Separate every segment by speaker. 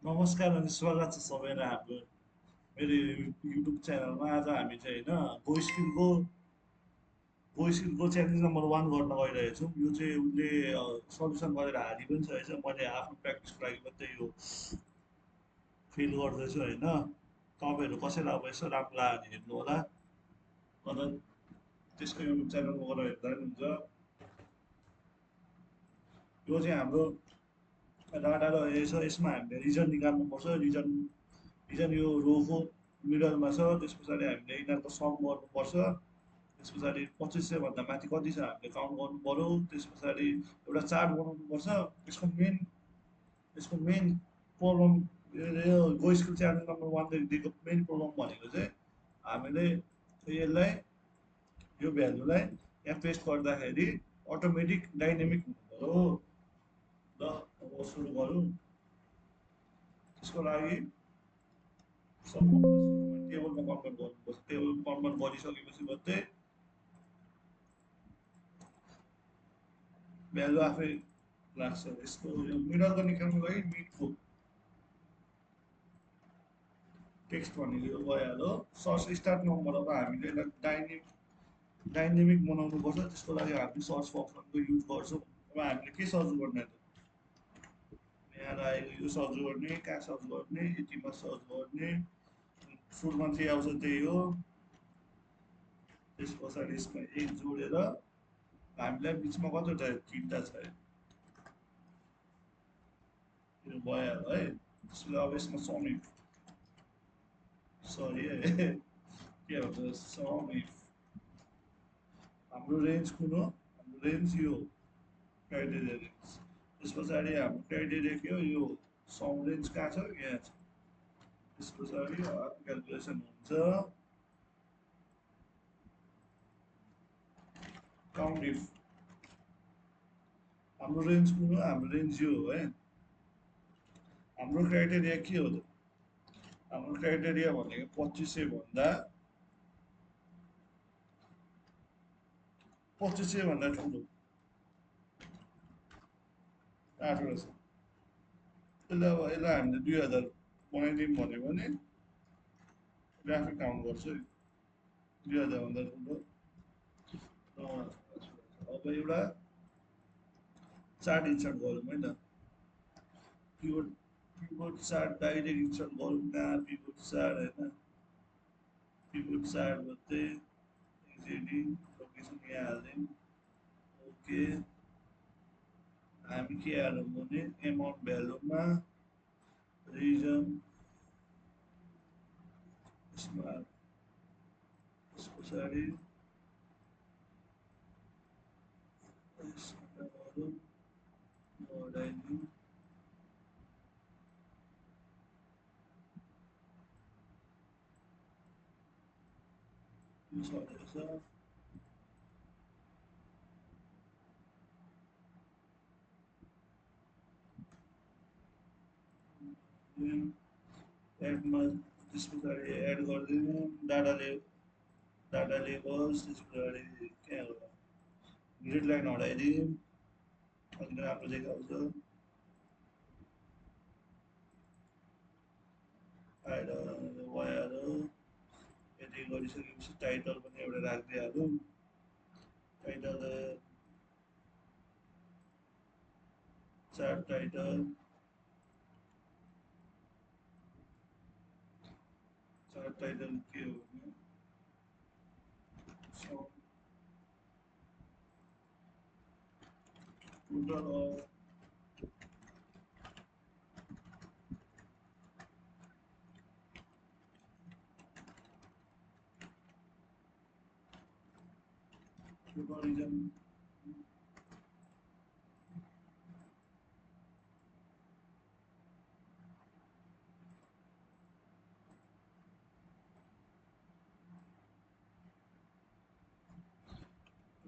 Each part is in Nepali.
Speaker 1: नमस्कार अनि स्वागत छ सबैलाई हाम्रो मेरो युट्युब च्यानलमा। आज हामी चाहिँ होइन गो स्किलको च्यालेन्ज नम्बर 1 गर्न गइरहेको छौँ। यो चाहिँ उसले सल्युसन गरेर हारि पनि छ। मैले आफ्नो प्र्याक्टिसको लागि मात्रै यो फिल गर्दैछु होइन। तपाईँहरू कसैलाई अब यसो राम्रो लाग्यो भने हेर्नु होला, अन्त त्यसको युट्युब च्यानलमा गएर हेर्दा पनि हुन्छ। यो चाहिँ हाम्रो डाटा रहेछ। यसमा हामीले रिजन निकाल्नुपर्छ। रिजन यो रोको मिडलमा छ। त्यस पछाडि हामीले यिनीहरूको सम गर्नुपर्छ। त्यस पछाडि 2500 भन्दा माथि कति छ हामीले काउन्ट गर्नु पऱ्यो। त्यस पछाडि एउटा चार्ट बनाउनुपर्छ। यसको मेन प्रब्लम, यो गो स्किल च्यालेन्ज नम्बर 1 दिएको मेन प्रब्लम भनेको चाहिँ हामीले यसलाई यो भ्यालुलाई यहाँ पेस्ट गर्दाखेरि अटोमेटिक डाइनेमिक हुनु पऱ्यो। ल अब सुरु गरौँ। त्यसको लागि सबभन्दा टेबलमा कन्भर्ट गर्नुपर्छ। टेबल कन्भर्ट गरिसकेपछि मात्रै भ्यालु आफै लाग्छ। यसको यो मिडलको निकाल्नुको लागि मिडको टेक्स्ट भनेको यो भइहाल्यो। Search start number. अब हामीले यसलाई डाइनेमिक बनाउनुपर्छ। त्यसको लागि हामी सर्च फङ्सनको युज गर्छौँ। अब हामीले के सर्च गर्ने त? यहाँ आएको यो सर्च गर्ने, कहाँ सर्च गर्ने, यतिमा सर्च गर्ने। सुरुमा जे आउँछ त्यही हो। त्यस पछाडि यसमा एक जोडेर हामीलाई बिचमा कतिवटा 3टा छ यो भइहाल्यो है। त्यसले अब यसमा सरी है के भन्छ सम इफ हाम्रो रेन्ज कुन हो? हाम्रो रेन्ज यो क्राइटेरिया रेन्ज। त्यस पछाडि हाम्रो क्राइटेरिया के हो? यो सम रेन्ज कहाँ छ? यहाँ छ। त्यस पछाडि क्यालकुलेसन हुन्छ काउन्ट इफ। हाम्रो रेन्ज कुन हो? हाम्रो रेन्ज यो हो है। हाम्रो क्राइटेरिया के हो त? हाम्रो क्राइटेरिया भनेको 2500 भन्दा ठुलो 8वटा छ। यसलाई हामीले 2000 बनाइदिउँ भन्यो भने आफै काउन्ट गर्छ है। 2000 भन्दा ठुलो। अब एउटा चार्ट इन्सर्ट गरौँ है त। पिभट चार्ट डाइरेक्ट इन्सर्ट गरौँ न। पिभट चार्ट होइन, पिभट चार्ट मात्रै एक्जिटिङ लोकेसन यहाँ हालिदिउँ। ओके। हामी के हालौँ भने एमाउन्ट भ्यालुमा रिजन यसमा त्यस पछाडि यसमा गरौँ हटाइदिउँ। यो सकेछ। एडमा त्यस पछाडि एड गरिदिउँ डाटा लेबल्स। त्यस पछाडि कहाँ होला ग्रिड लाइन हटाइदिउँ। अलिक राम्रो देखाउँछ। भइहाल्यो। यति गरिसकेपछि टाइटल पनि एउटा राखिदिइहालौँ। टाइटल चार्ट टाइटल के हो भने total of reason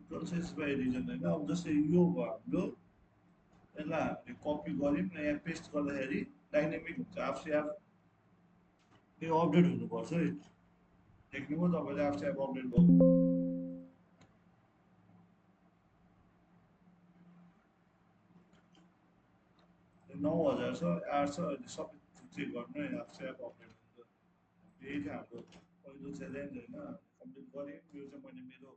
Speaker 1: process by reason होइन। अब जस्तै यो भयो हाम्रो, यसलाई हामीले कपी गऱ्यौँ न, यहाँ पेस्ट गर्दाखेरि डाइनेमिक हुन्छ। आफसे आफ यो अपडेट हुनुपर्छ है। देख्नुभयो तपाईँले आफसे आफ अपडेट भयो। 9000 छ, 8 छ, अहिले सबै चेक गर्नु है आफसे एप अपडेट हुन्छ। यही थियो हाम्रो पहिलो च्यालेन्ज होइन, कम्प्लिट गरेँ। यो चाहिँ मैले मेरो